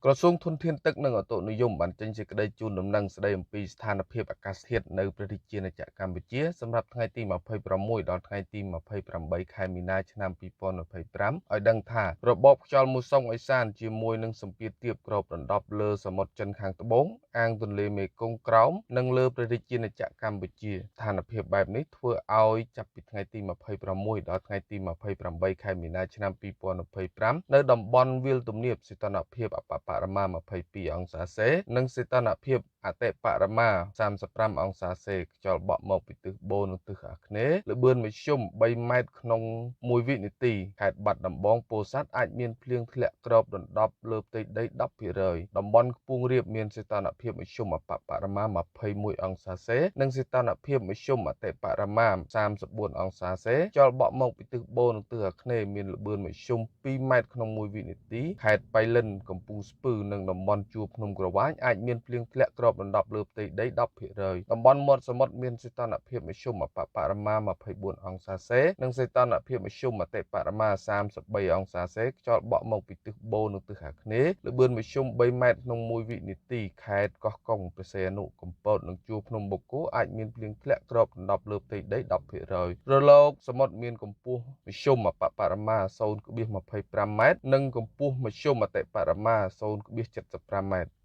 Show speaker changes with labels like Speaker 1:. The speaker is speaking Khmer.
Speaker 1: ក្រសួងធនធានទឹកនិងឧតុនិយមបានចេញសេចក្តីជូនដំណឹងស្តីអំពីស្ថានភាពអាកាសធាតុនៅព្រះរាជាណាចក្រកម្ពុជាសម្រាប់ថ្ងៃទី26ដល់ថ្ងៃទី28ខែមីនាឆ្នាំ2025ឲ្យដឹងថារបបខ្យល់មូសុងឦសានជាមួយនឹងសម្ពាធទាបគ្របដណ្ដប់លើសមុទ្រចិនខាងត្បូងអាងទន្លេមេគង្គក្រោមនិងលើព្រះរាជាណាចក្រកម្ពុជាស្ថានភាពបែបនេះធ្វើឲ្យចាប់ពីថ្ងៃទី26ដល់ថ្ងៃទី28ខែមីនាឆ្នាំ2025នៅតំបន់វាលទំនាបសីតុណ្ហភាពអប្បបរមា22អង្សាសេនិងសីតុណ្ហភាពអតិបរមា35អង្សាសេខ្យល់បក់មកពីទិសបូរនិងទិសអាគ្នេយ៍ល្បឿនមធ្យម3ម៉ែត្រក្នុង1វិនាទីខេត្តបាត់ដំបងពោធិ៍សាត់អាចមានភ្លៀងធ្លាក់គ្របដណ្ដប់លើផ្ទៃដី10%តំបន់ខ្ពង់រាបមានសីតុណ្ហភាពមធ្យមអប្បបរមា21អង្សាសេនិងសីតុណ្ហភាពមធ្យមអតិបរមា34អង្សាសេខ្យល់បក់មកពីទិសបូរនិងទិសអាគ្នេយ៍មានល្បឿនមធ្យម2ម៉ែត្រក្នុង1វិនាទីខេត្តបៃលិនកំពង់ស្ពឺនិងតំបន់ជួរភ្នំក្រវាញអាចមានភ្លៀងធ្លាក់គ្របដណ្ដប់លើផ្ទៃដី10%តំបន់មាត់សមុទ្រមានសីតុណ្ហភាពមធ្យមអប្បបរមា24អង្សាសេនិងសីតុណ្ហភាពមធ្យមអតិបរមា33អង្សាសេខ្យល់បក់មកពីទិសបូរនិងទិសអាគ្នេយ៍ល្បឿនមធ្យម3ម៉ែត្រក្នុង1វិនាទីខេត្តកោះកុងព្រះសីហនុកំពតនិងជួរភ្នំបូកគោអាចមានភ្លៀងធ្លាក់គ្របដណ្ដប់លើផ្ទៃដី10%រលកសមុទ្រមានកម្ពស់មធ្យមអប្បបរមា0.25ម៉ែត្រនិងកម្ពស់មធ្យមអតិបរមា0.75ម៉ែត្រ។